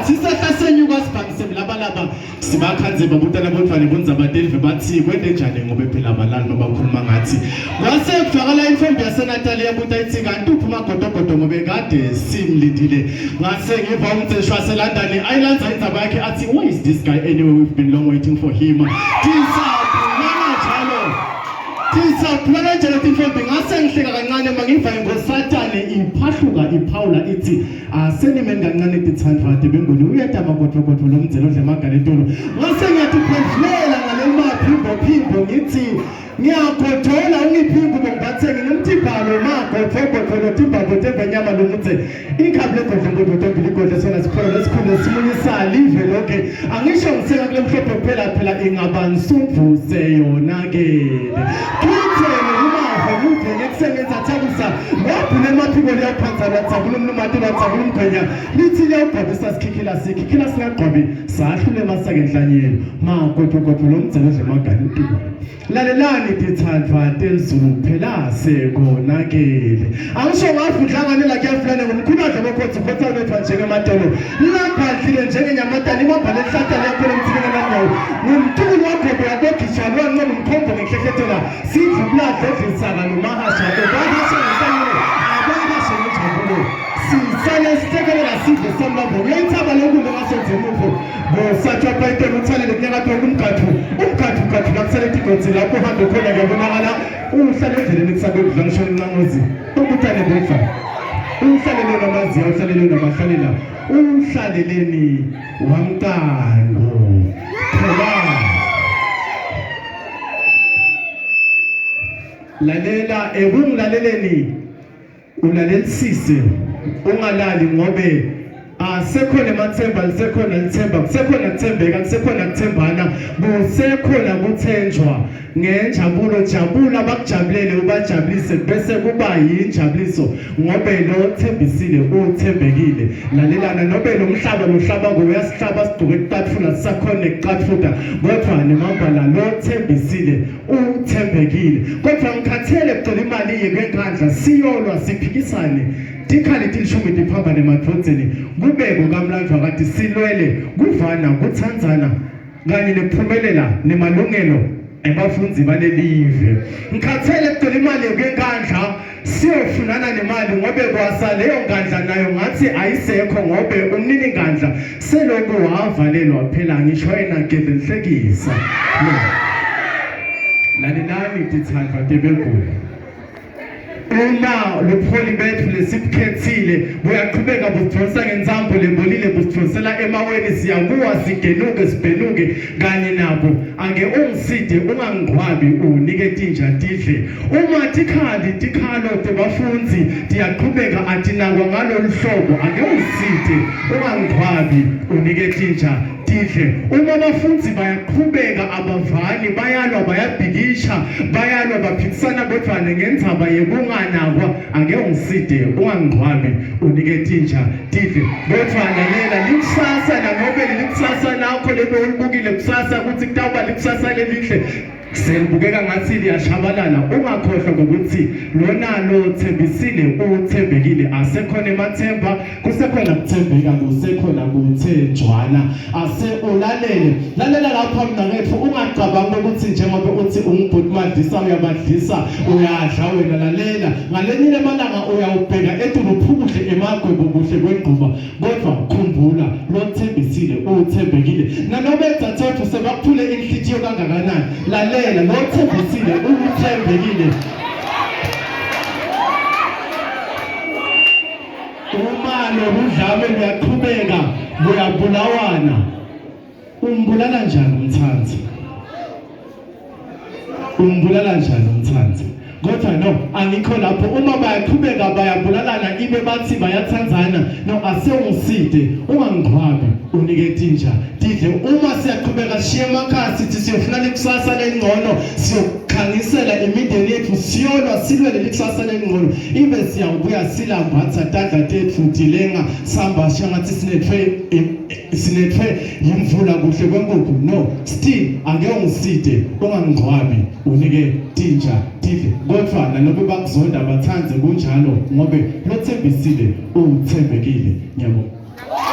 Sikhatsi sehla senyuka sibhamu semlabalaba sibakhandze babutana bodvwa nebundzaba telive batsi kwente njani ngobe phela abalali babakhuluma ngathi. Kwase kuvakala intfombi yaseNatali yabuta itsi kanti uphi uMagodogodo ngobe kade simlindile. Ngase ngiva umdzesho waseLondon ayilandza indzaba yakhe athi where is this guy anyway we've been long waiting for him. Tisabulala njalo. Tisabulala njalo tintfombi ngase ngihleka kancane mangiva ingosatane iphahluka iphawula ithi asenimeni kancane tithandwa tebenguni uyeta magodvogodvo lomdzelo odla emagaletolo. Ngase ngiyatiphendvulela ngaleli maphimbo phimbo ngithi Ngiyagodola ungiphi ingubo ngibathengi ngumthibhalo magodvogodvo lotimbambo tembenyama lomutse inkhabi legodla ingodvo tombili igodle sona sipholo lesikhulu esimunyisa live lonke angisho ngiseka kule mhlophe kuphela phela ingabansundvuse yonakele kuthele kumava kuvele kusebenza thakusa wabhula emaphiko liyawuphanza lwadzabula umlumati lwadzabula umgwenya lithi liyawugqobisa sikhikhila sikhikhila singagqobi sahlule emasaka enhlanyelo magodvogodvo lomdzelo odla emagani utuka Lalelani tithandwa telizulu phela sekonakele. Angisho ngavudlangane la kuyafulane ngomkhulu adla bokhotsi khotsa unethwa njengematolo. Lapha dlile njengenyamatane imabhale ehlata liyakhona emthileni nanyawo. Ngumtukulu wagogo yabogisha lwancoma umkhombo ngehlehlethela sidlu kuladla edlisaka nomahasha obahasha ngenhlanyelo abahashe ngenjabulo. Sisale sihlekelela sidle samlambo ngiyayithaba lokunto ngasenze emuva. Bosatshwa Python uthalele kunyakatho umgathu umgathu ugathu la kusale tigodzi lapho uhambe khona kuyabonakala uhlale endleleni kusabe kudla ngisho inqangozi ubutane bodla uhlaleleni amaziya uhlaleleni amahlalela uhlaleleni wamqando phela lalela ekungilaleleni ulalelisise ungalali ngobe asekhona emathemba lisekhona lithemba kusekhona kuthembeka kusekhona kuthembana kusekhona kuthenjwa ngenjabulo jabula bakujabulele ubajabulise bese kuba yinjabuliso ngobe lo thembisile uthembekile lalelana nobe lo mhlaba lohlabako uyasihlaba sigcoke kucathula sisakhona kucathuta kodwa nemambala lo thembisile uthembekile kodwa ngikhathele kucela imali yekwenkandla siyolwa siphikisane tikhali tilishumi tiphambane emadvodzeni kube kukamlandvo kati silwele kuvana kutsandzana kanye nekuphumelela nemalungelo ebafundzi balelive ngikhathele kucela imali yekwenkandla siyofunana nemali ngobe kwasa leyo nkandla nayo ngathi ayisekho ngobe umnini nkandla seloku wavalelwa phela ngisho yena gede lihlekisa lalelani tithandwa tebegula uma lobuholi bethu lesibukhethile buyaqhubeka busidonsa ngensambo lebolile busidonsela emaweni siyakuwa sigenuke sibhenuke kanye nabo ake ungiside ungangqwabi unike tinja tidle uma tikhali tikhalo tebafundzi tiyaqhubeka atinakwa ngalolu hlobo ake ungiside ungangqwabi unike tinja tidle uma abafundzi bayaqhubeka abavani bayalwa bayabhikisha bayalwa baphikisana bodvwane ngendzaba yekunganakwa ake ungiside ungangqwabi unike tinja tidle kodvwa lalela likusasa nanobe lelikusasa lakho lebe ulibukile kusasa ukuthi kutawuba likusasa lelihle selibukeka ngathi liyashabalala ungakhohlwa ngokuthi lona lo thembisile uthembekile asekhona emathemba kusekhona kuthembeka kusekhona kuthenjwana ase ulalele lalela lapha mnaketfu ungacabangi ukuthi njengoba uthi ungubhuti madlisa uyabadlisa uyadla wena lalela ngalenye lemalanga uyawubheka etulu uphukuhle emagwebo kuhle kwengquba kodwa khumbula lothembisile uthembekile nanobe dzadzewethu sebakuphule inhlitiyo kangakanani lalela lothembisile uthembekile Uma loludlame luyaqhubeka kuyabulawana, umbulala njani umthandi? Umbulala njani umthandi? Kodwa no, angikho lapho. Uma bayaqhubeka bayabulalana ibe bathi bayathandzana, no asewungiside ungangqwabi unike tinja tidle. Uma siyaqhubeka sishiye emakhaya sithi siyofuna likusasa lelingcono, siyokhangisela imindeni yethu, siyolwa silwele likusasa lelingcono, ibe siyawubuya silambatha tandla tetfu tilenga samba shangathi sinethwe sinethwe yimvula kuhle kwenkukhu. No, still ake ungiside ungangqwabi unike tinja tidle. Kodwa nanobe bakuzonda bathande kunjalo ngobe lothembisile uthembekile. Ngiyabonga.